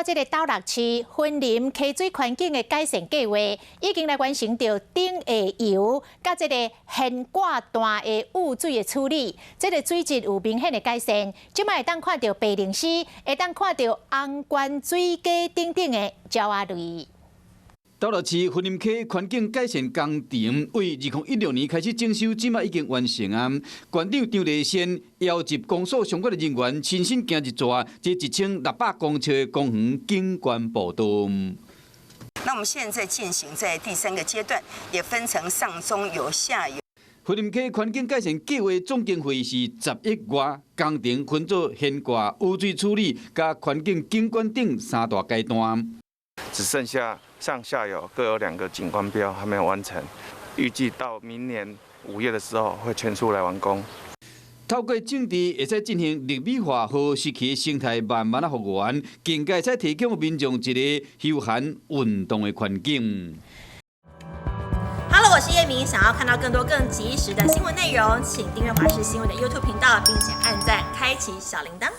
這个斗六市雲林溪水環境的改善計劃，已經來完成著頂下游佮這个懸掛段的污水的處理，這个水質有明顯的改善。這擺會當看著白靈絲，會當看著紅冠水雞等等的鳥仔類。斗六市雲林溪環境改善工程，為2016年開始整修，這擺已經完成啊。縣長張麗善邀集公所相關的人員，親身行一逝這1600公尺的公園景觀步道。那我們現在進行在第三個階段，也分成上中游、下游。雲林溪環境改善計劃總經費是10億外，工程分做懸掛、污水處理、佮環境景觀等三大階段。只剩下上下游各有兩個景觀標還沒有完成，預計到明年5月的時候會全數來完工。透過整治，會使進行綠美化和社區生態慢慢仔復原，更加會使提供民眾一个休閒運動的環境。 Hello，我是葉明，想要看到更多更及時的新聞內容，請訂閱華視新聞的 YouTube 頻道，並且按讚，開啟小鈴鐺。